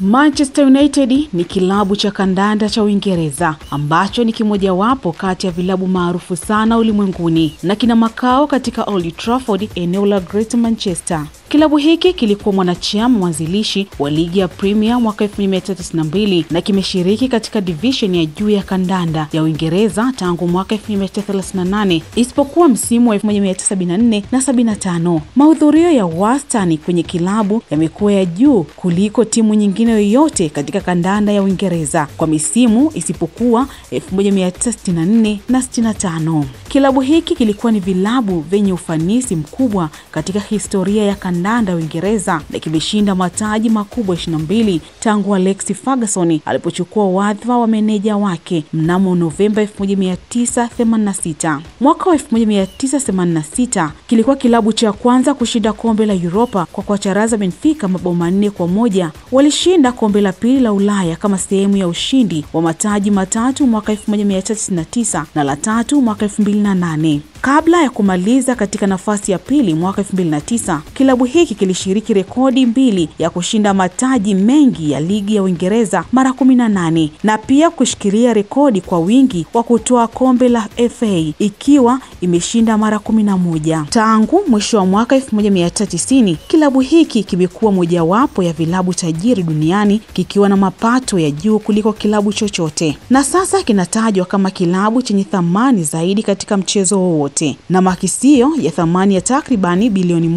Manchester United ni kilabu cha kandanda cha Uingereza ambacho ni kimojawapo kati ya vilabu maarufu sana ulimwenguni na kina makao katika Old Trafford, eneo la Greater Manchester. Kilabu hiki kilikuwa mwanachama mwanzilishi wa ligi ya Premier mwaka 1992 na kimeshiriki katika division ya juu ya kandanda ya Uingereza tangu mwaka 1938 isipokuwa msimu wa 1974 na 75. Mahudhurio ya wastani kwenye kilabu yamekuwa ya juu kuliko timu nyingine yoyote katika kandanda ya Uingereza kwa misimu isipokuwa 1964 na 65. Kilabu hiki kilikuwa ni vilabu vyenye ufanisi mkubwa katika historia ya kandanda Uingereza na kimeshinda mataji makubwa 22 tangu Alex Ferguson alipochukua wadhifa wa meneja wake mnamo Novemba 1986. Mwaka wa 1986 kilikuwa kilabu cha kwanza kushinda kombe la Europa kwa kuwacharaza Benfica mabao 4-1. Walishinda kombe la pili la Ulaya kama sehemu ya ushindi wa mataji matatu mwaka 1999 na la tatu mwaka 2008. Kabla ya kumaliza katika nafasi ya pili mwaka 2009, kilabu hiki kilishiriki rekodi 2 ya kushinda mataji mengi ya ligi ya Uingereza mara 18 na pia kushikilia rekodi kwa wingi wa kutoa kombe la FA ikiwa imeshinda mara 11. Tangu mwisho wa mwaka 1990, kilabu hiki kimekuwa mojawapo ya vilabu tajiri duniani kikiwa na mapato ya juu kuliko kilabu chochote. Na sasa kinatajwa kama kilabu chenye thamani zaidi katika mchezo wowote na makisio ya thamani ya takribani bilioni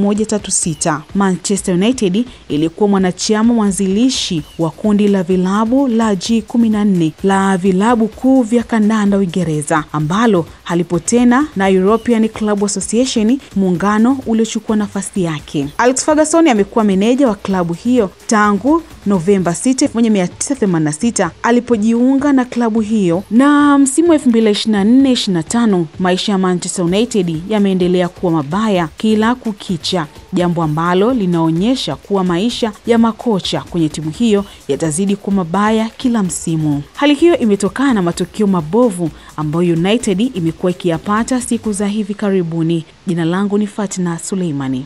1.136. Manchester United ilikuwa mwanachama mwanzilishi wa kundi la vilabu la G14 la vilabu kuu vya kandanda Uingereza ambalo halipo tena na European Club Association, muungano uliochukua nafasi yake. Alex Ferguson amekuwa meneja wa klabu hiyo tangu Novemba 6, 1986 alipojiunga na klabu hiyo, na msimu 2024-25 maisha ya Manchester United yameendelea kuwa mabaya kila kukicha, jambo ambalo linaonyesha kuwa maisha ya makocha kwenye timu hiyo yatazidi kuwa mabaya kila msimu. Hali hiyo imetokana na matukio mabovu ambayo United imekuwa ikiyapata siku za hivi karibuni. Jina langu ni Fatna Suleimani.